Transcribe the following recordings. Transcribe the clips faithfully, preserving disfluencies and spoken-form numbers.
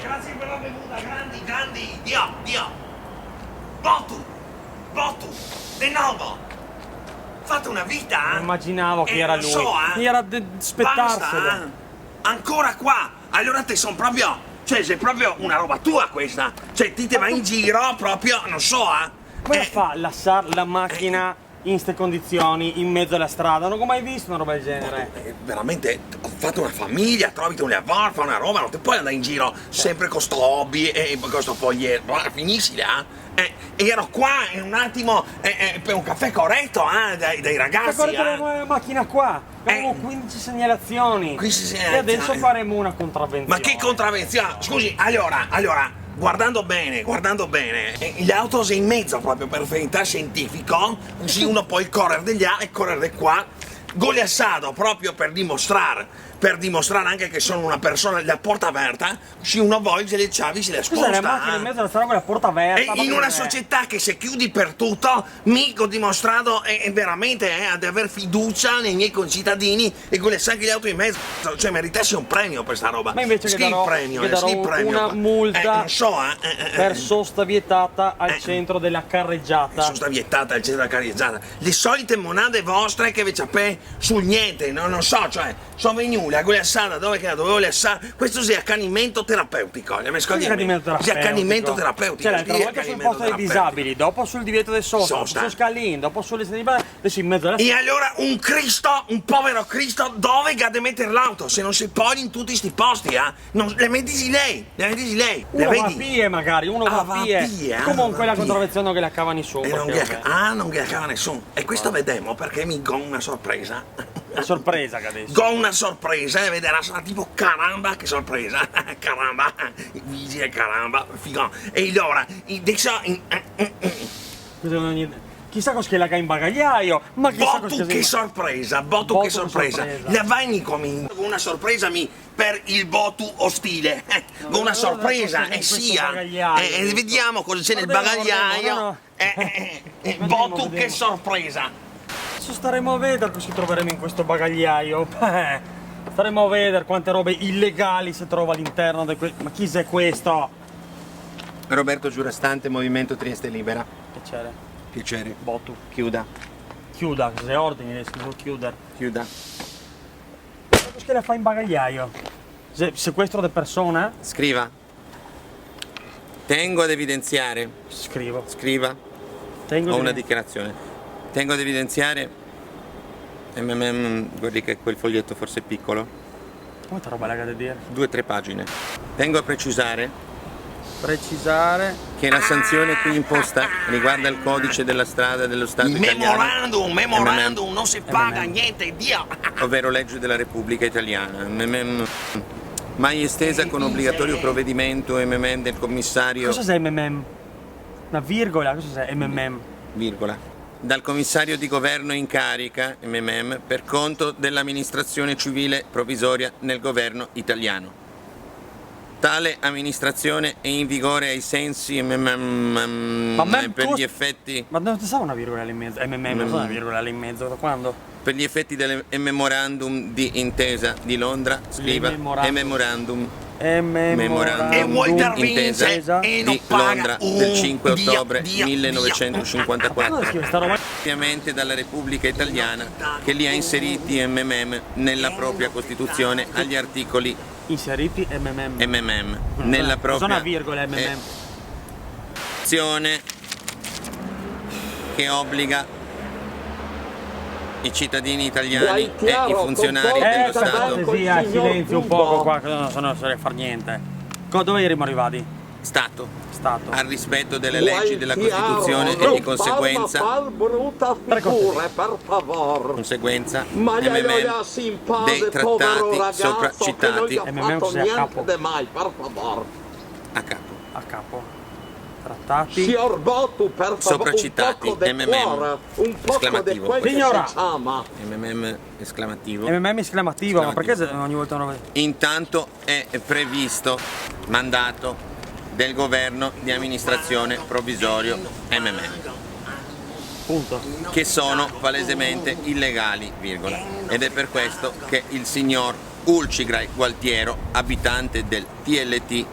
Grazie per la bevuta, grandi, grandi, Dio, Dio. Botu, Botu, de novo. Fate una vita, eh? Immaginavo che era lui. Eh, non so, eh. Era de spetarselo. Basta, eh. Ancora qua. Allora te son proprio, cioè, xe proprio una roba tua questa. Cioè, ti te vai in giro proprio, non so, eh. Come fa a lasar la macchina in ste condizioni, in mezo a la strada? Non go mai visto una roba del genere. Ma tu, eh, veramente, ho fatto una famiglia, trovati un lavoro, fa una roba, non te puoi andare in giro sempre con sto hobby e, e con sto foglietto. Guarda, finiscila, eh. Eh, e ero qua in un attimo, eh, eh, per un caffè corretto, eh, dai, dai ragazzi, eh. Caffè corretto, la macchina qua. Avevamo quindici segnalazioni. Quindici segnalazioni. E adesso faremo una contravvenzione. Ma che contravvenzione? Scusi, allora, allora, guardando bene, guardando bene, eh, l'auto xe in mezo proprio, per verità scientifico, così uno può correre di là e correre di qua. Go lasciato proprio per dimostrare, per dimostrare anche che sono una persona, la porta aperta, se uno vol, se le ciavi, se le sposta. Cos'è, le macchine in mezzo alla strada con la porta aperta? E in una società che se chiudi per tutto, mi go dimostrato, eh, eh, veramente, eh, ad aver fiducia nei miei concittadini e go lasciato anche l'auto in mezzo. Cioè, meritassi un premio per sta roba. Ma invece ghe darò, ghe darò una multa per sosta vietata al centro della carreggiata. Sosta vietata al centro della carreggiata. Le solite monade vostre che ve ciapè sul niente, no, non so, cioè, Son vegnù, la go lasada dove che la dovevo lasar. Questo xe acanimento terapeutico, la me scola. Cos'è acanimento terapeutico? Xe acanimento terapeutico. Cioè, l'altra volta sul posto dei disabili, dopo sul divieto de sosta, sul scalin, dopo sulle strade, adesso in mezo alla... E allora un Cristo, un povero Cristo, dove che ga de meter l'auto? Se non se pol in tuti sti posti, eh? Non, le me disi lei, le me disi lei, le vedi? Uno va a pie magari, uno va a pie. Ah, va a pie, eh? Comunque la contravvenzione non ghe la cava nessuno, eh, non ghe la ca-, ah, non ghe la cava nessuno. E questo vedemo perché mi go una sorpresa. La sorpresa che adesso. Go una sorpresa, eh, vederà, sarà tipo: "Caramba, che sorpresa!" Caramba, vigile, caramba, figo. E alora, i-, adesso, i-, eh, eh, eh. Scusa, non ho niente. Chissà cosa che la ga in bagagliaio, ma chissà cosa che... Botu, che sorpresa, botu, che sorpresa. La va in comin-, una sorpresa mi per il Botu ostile. Eh, go una sorpresa, eh, sì, eh. Eh, eh, vediamo cosa c'è nel bagagliaio. Eh, eh, eh, eh, Botu, che sorpresa! Adesso staremo a veder cosa troveremo in questo bagagliaio. Eh, staremo a veder quante robe illegali se trova all'interno de que-, ma chi xe questo? Roberto Giurastante, Movimento Trieste Libera. Piacere. Piacere. Botu. Chiuda. Chiuda, cosa xe, ordini, xe scrito chiuder. Chiuda. Cosa che la fa in bagagliaio? Se-, sequestro de persona? Scriva. Tengo ad evidenziare. Scrivo. Scriva. Tengo... Ho una dichiarazione. Tengo ad evidenziare, mm, mm, mm, guardi che quel foglietto forse è piccolo. Quanta roba la ga de dir? Due, tre pagine. Tengo a precisare... Precisare. Che la sanzione qui imposta riguarda il codice della strada dello Stato italiano. Memorandum, memorandum, non si paga niente, Dio! Ovvero legge della Repubblica Italiana. Mm, mm, mm. Mai estesa con obbligatorio provvedimento, mm, mm, del commissario. Cosa xe, mm, mm? Una virgola? Cosa xe, mm, mm? Virgola. Dal commissario di governo in carica, mm, mm, per conto dell'amministrazione civile provvisoria nel governo italiano. Tale amministrazione è in vigore ai sensi, mm, mm, mm, mm, per gli effetti... Ma non ci sarà una virgola lì in mezzo? Mm, mm, non so, una virgola lì in mezzo, da quando? Per gli effetti del, eh, memorandum di intesa di Londra, scriva, memorandum. Eh, memorandum. Memorandum. E Walter Vince, intesa di Londra del cinque ottobre millenovecentocinquantaquattro. Ma cosa scrive sta roba? Ovviamente dalla Repubblica Italiana, che li ha inseriti, eh, mm, mm, nella propria Costituzione agli articoli... Inseriti, mm, mm. Mm, mm. Nella propria... Cosa, una virgola, mm, mm? Eh, azione che obbliga i cittadini italiani e i funzionari dello Stato. Eh, per cortesia, silenzio un poco qua, che no so, no so far niente. Co-, dove erimo rivadi? Stato. Stato. Al rispetto delle leggi della Costituzione e di conseguenza... Conseguenza, mm, mm, dei trattati sopracitati. Mm, mm, cos'è, a capo? A capo. A capo. Trattati. Sior Botu, per favore, sopracitati, un poco de cuore, un poco de quel che si chiama... Mm, mm, esclamativo. Mm, mm, esclamativo, ma perché ogni volta una roba? Intanto è previsto mandato del governo di amministrazione provvisorio, mm, mm. Punto. Che sono palesemente illegali, virgola. Ed è per questo che il signor Ulcigrai Gualtiero, abitante del T L T,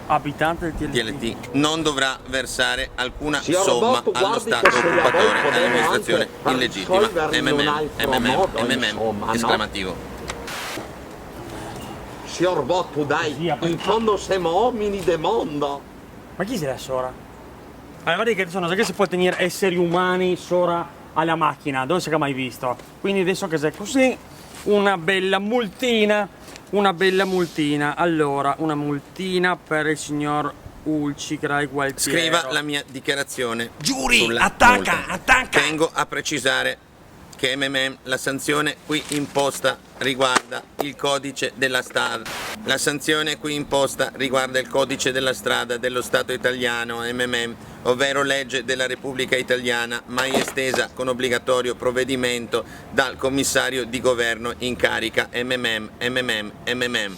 Abitante del T L T. T L T non dovrà versare alcuna somma allo Stato occupatore, all'amministrazione illegittima. M M M, M M M, M M M, esclamativo. Sior Botto, dai, in fondo semo omini de mondo. Ma chi xe là sora? Alora, varda che adeso no so che se pol tegnere eseri umani sora a la machina, dove se ga mai visto? Quindi adeso che xe cusì, una bela multina, una bela multina. Alora, una multina per el signor Ulci, Crai Gualtiero. Scriva la mia dichiarazione. Giuri, ataca, ataca! Tengo a precisare che M M M, la sanzione qui imposta riguarda il codice della strada. La sanzione qui imposta riguarda il codice della strada dello Stato italiano, M M M, ovvero legge della Repubblica Italiana, mai estesa con obbligatorio provvedimento dal commissario di governo in carica, M M M, M M M, M M M.